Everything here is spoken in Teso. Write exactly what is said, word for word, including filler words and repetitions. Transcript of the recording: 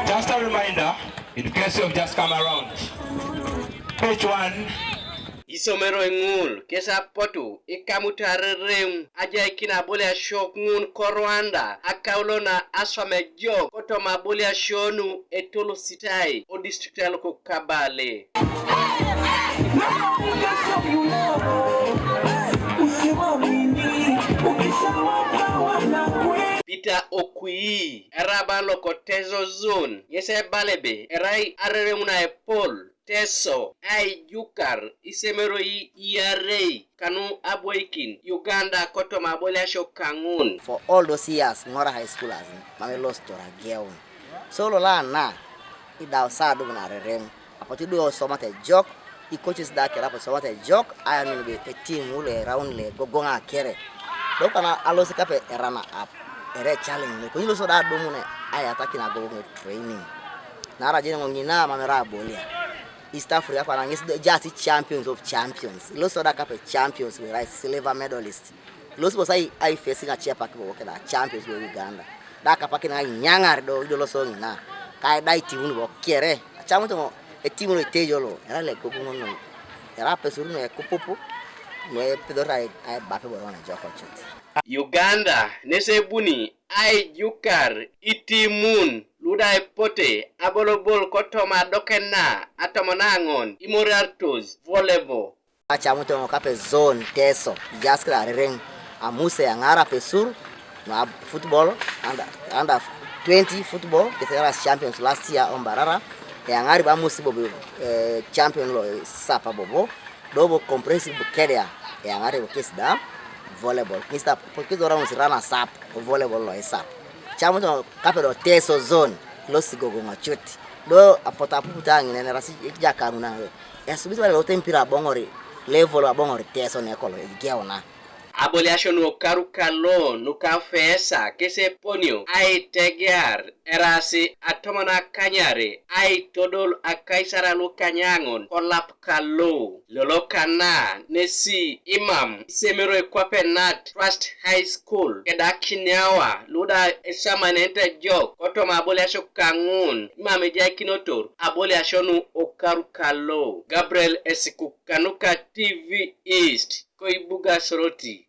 Just a reminder, in case you've just come around, page one. Isomero iŋul kes apotu ikamut arereŋ ajaikin aboliasioŋ ŋun ko Rwanda akaulo na aswam ejok kotoma aboliasioŋ nu etolusitai o district aloku Kabale. Peter Okui eraban loko Teso Zone ŋes ebala ebe erai arereŋ na epol Teso aijukar isomeroi iarei kanu abwaikin Uganda kotoma aboliasio kaŋun. For all those years ŋora high schoolers mam elositor ageun. So lolo ana idau saa dubun arereŋ apotu idu osomata ejok, ikochis da kere apotu isomata ejok, ayamin be etim lo eraun le gogoŋ akere. Do kana alosi kape erana ap ere challenge ne konyi loso da adumun ayatakin agogoŋ training. Nara jene ŋo ŋina mam era abolia. East Africa kwana ŋes do just champions of champions. Iloso da kape champions we rice silver medalist. Ilosi bosa ai, ai facing a chair pack bo keda champions we Uganda. Da kapakin ai nyaŋar do ido loso ŋina. Kai da itimun bo kere. Achamu to etimu lo itejo lo. Era le gogo ŋono. Era pesuru no ekupupu. No epidor ai, ai bape bo na joko chut. Uganda nesebuni aijukar itimun luda epote abolobol kotoma adokena atomon aŋon imoriartos volleyball. Acamuto kape zone Teso ijaskira arereŋ amus eyaŋar apesur na football under, under twenty football kesi eras champions last year o Mbarara. Eyaŋari bo amus bobo eh, champion lo isapa bobo. Do bo comprehensive Bukedea eyaŋari bo kesi da volleyball kesi da kesi do rounds runners up o volleyball lo isap. Camuto kape do Teso zone lo sigogo ŋocut. Do apotu apuput aŋin enerasi ekijakanuna esubit bala lote mpira aboŋori level aboŋori Teso nekolo egeuna. Aboliasion okaru kalo nuka feesa keseponio aitegear erasi atomon akanyare aitodol akaisara lukanyaŋon kolap kalo. Lolo kana nesi imam isemero ekwape nat Trust High School kedakiniawa luda esamanenete ejok kotoma aboliasio kaŋun imam ejaikinotor aboliasio nu okaru kalo. Gabriel Esikuk kanuka T V East koibuga Soroti.